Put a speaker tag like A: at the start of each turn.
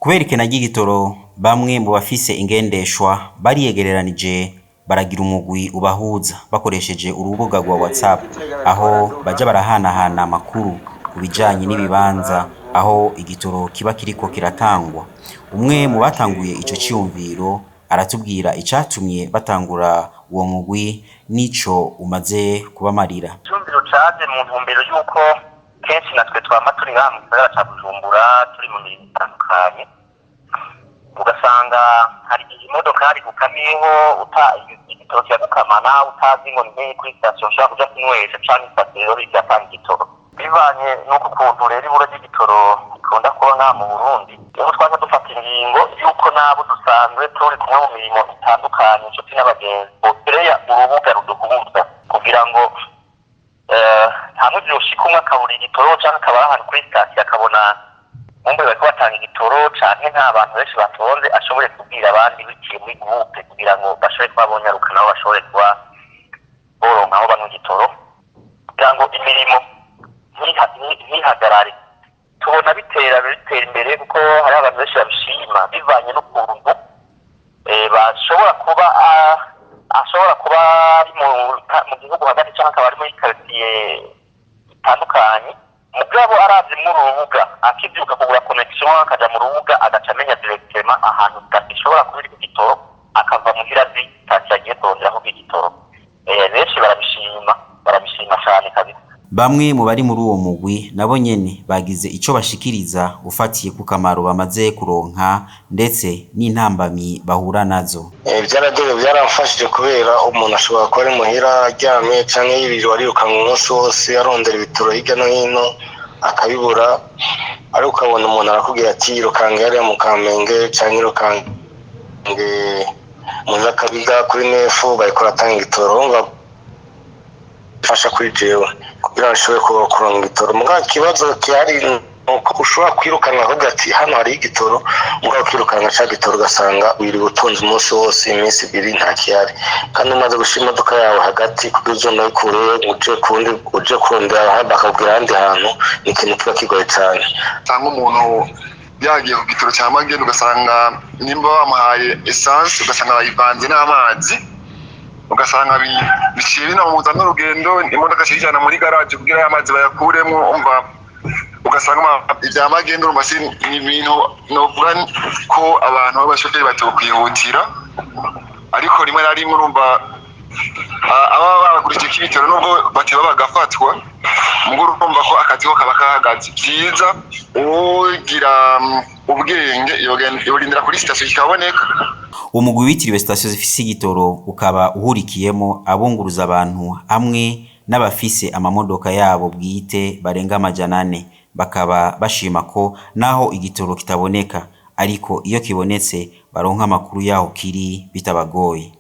A: Kubera ikena ry'igitoro, bamwe mu bafise ingendeshwa bariyegereranije baragira umugwi ubahuza bakoresheje urubuga rwa WhatsApp, aho baja barahanahana amakuru ku bijanye n'ibibanza aho igitoro kiba kiriko kiratangwa. Umwe mu batanguye ico ciyumviro aratubwira icatumye batangura uwo mugwi n'ico umaze kubamarira.
B: Icyumviro caje mu ntumbero y'uko kenshi natwe twama turi ngaha mu gisagara ca Bujumbura, turi mu mirimo itandukanye, ugasanga hari igihe imodoka igukamiyeho, igitoro kiragukamana, utazi ngo ni kuri sitasiyo ushobora kuja kunywesha canke sitasiyo iratanga igitoro. Bivanye n'uko ukuntu rero ibura ry'igitoro rikunda kuba ngaha mu Burundi, niho twaca dufata ingingo y'uko n'abo dusanzwe turi kumwe mu mirimo itandukanye, inshuti n'abagenzi, bokereya urubuga ruduhuza kugira ngo hamwe vyoshika umwe akabura igitoro canke akaba ari ahantu kuri sitasiyo, akabona nkumbe bariko batanga igitoro canke nta bantu benshi batonze, ashobore kubwira abandi biciye muri groupe kugira ngo bashobore kuba bonyaruka, nabo bashobore kuba boronka aho banywa igitoro, kugira ngo imirimo ntihagarare. Tubona bitera imbere kuko hariho abantu benshi babishima bivanye n'ukuntu bashobora kuba ashobora kuba ari mu gihugu hagati canke akaba ari muri quartier itandukanye, mugabo aravye muri uru rubuga, akivyuka kugura connexion, akaja mu rubuga, agaca amenya directement ahantu sitasiyo ishobora kuba iriko igitoro, akava muhira azi sitasiyo agiye kuronderaho igitoro. Benshi barabishima, barabishima cane kabisa.
A: Bamwe mu bari muri uwo mugwi nabo nyene bagize ico bashikiriza ufatiye ku kamaro bamaze kuronka ndetse n'intambamyi bahura nazo.
C: Byaragewe, byaramfashije kubera umuntu ashobora kuba ari muhira aryamye canke yirirwa arirukanka umunsi wose arondera ibitoro hirya no hino akabibura, ariko ukabona umuntu arakubwira ati: "Irukanga hariya mu Kamenge canke irukange mu Nyakabiga kuri nefu, bariko baratanga igitoro." Urumva fasha kuri jewe kugira ngo nshobore kuronka igitoro. Mugabo ikibazo gihari nuko ushobora kwirukanka akavuga ati: "Hano hariho igitoro," mugabo ukirukanka ca gitoro, ugasanga wiriwe utonze umunsi wose, iminsi 2, nta kihari, kandi umaze gushira imodoka yawe hagati kugira uzonayikureyo uje kundi uje kurondera, bakakubwira ahandi hantu. Ni ikintu kiba kigoye cane.
D: Cyangwa umuntu yagiye ku gitoro cya magendu, ugasanga nimba bamuhaye essence, ugasanga bayivanze n'amazi, ugasanga biciye binamubuza n'urugendo, imodoka cijana muri garage kugira aya mazi bayakuremo. Umva, ugasanga ibya magendu, urumva si ni ibintu novuga ko abantu b'abashoferi batokwihutira, ariko rimwe na rimwe urumva ababa babagurije k'ibitoro, nubwo bateba bagafatwa, mugo urumva ko akazi ko kaba kahagaze. Byiza ugira ubwenge yorindira kuri sitasiyo kikaboneka.
A: Uwo mugwi witiriwe sitasiyo zifise igitoro ukaba uhurikiyemo abunguruza abantu hamwe n'abafise amamodoka yabo bwite barenga 400, bakaba bashima ko naho igitoro kitaboneka, ariko iyo kibonetse baronka amakuru yaho kiri bitabagoye.